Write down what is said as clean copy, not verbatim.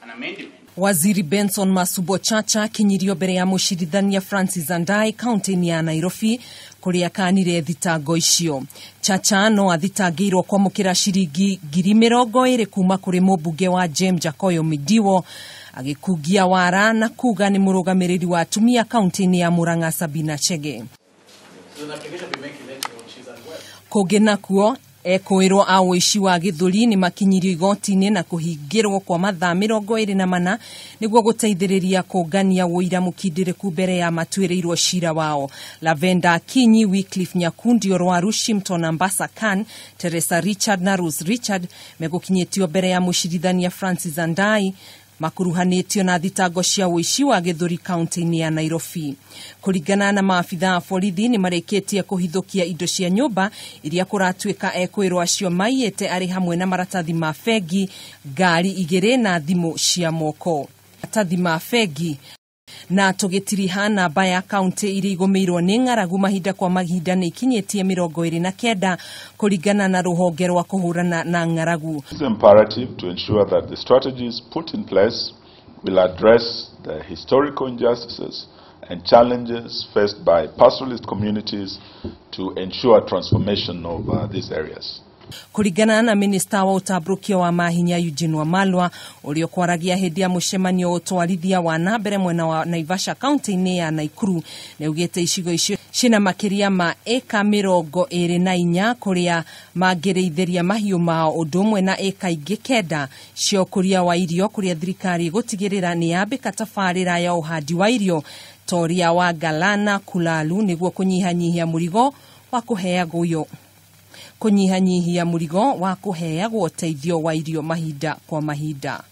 An amendment. Waziri Benson Masubo Chacha akinyirio mbere ya mũcirithania Francis Andai kaunti-inĩ ya Nairobi kũrĩa akanire thitango icio. Chacha no athitangĩirwo kwamũkĩra ciringi 20,000 kuma kũrĩ mũmbunge wa James Jakoyo Midiwo agĩkungia wara na kuga nĩ mũrũgamĩrĩri wa atumia kaunti-inĩ ya Murang'a Sabina Chege. So an application be making later on she's unwell. Kũngĩ nakuo ekũĩrwo a ũici wa gĩthũri nĩ makinyirio igoti-inĩ na kũhingĩrwo kwa mathaa 24 nĩguo gũteithĩrĩria kũngania ũira mũkindĩrĩku mbere ya matuĩrĩirwo cira wao. Lavenda Akinyi, Wycliffe Nyakundi Orwaru, Shimton Ambassa Khan, Teresa Richard na Rose Richard megũkinyĩtio mbere ya mũcirithania Francis Andai makuruhanĩtio na thitango cia ũici wa gĩthũri kaunti-inĩ ya Nairobi. Kũringana na maabitha a borithi nĩ marĩkĩtie kũhithũkia indo cia nyũmba iria kũratuĩka ekũĩrwo acio maiyĩte arĩ hamwe na maratathi ma bengi, ngari igĩrĩ na thimũ cia moko. Maratathi ma bengi na tũgĩtiriha namba ya kaunti iria igũmĩirwo nĩ ng'aragu mahinda kwa mahinda nĩ ikinyĩtie 29 kũringana na rũhonge rwa kũhũrana na ng'aragu. It is imperative to ensure that the strategies put in place will address the historical injustices and challenges faced by pastoralist communities to ensure transformation of these areas. Kũringana na minista wa ũtambũrũkio wa mahinya Eugene Wamalwa ũrĩa ũkwaragia hĩndĩ ya mũcemanio ũtwarithia wa na mbere mwena wa Naivasha kaunti-inĩ ya Nakuru nĩaugĩte icigo icio ciĩna makĩria ma ĩka 24 kũrĩa mangĩrĩithĩria mahiũ mao ũndũ ũmwe na ĩka ingĩ 9 cia ũkũria wa irio kũrĩa thirikari ĩgũtigĩrĩra nĩ yambĩka tabarĩra ya ũhandi wa irio ta ũrĩa wa Galana Kulalu nĩguo kũnyihanyihia mũrigo wa kũheagwo kũnyihanyihia mũrigo wa kũheagwo ũteithio wa irio mahinda kwa mahinda.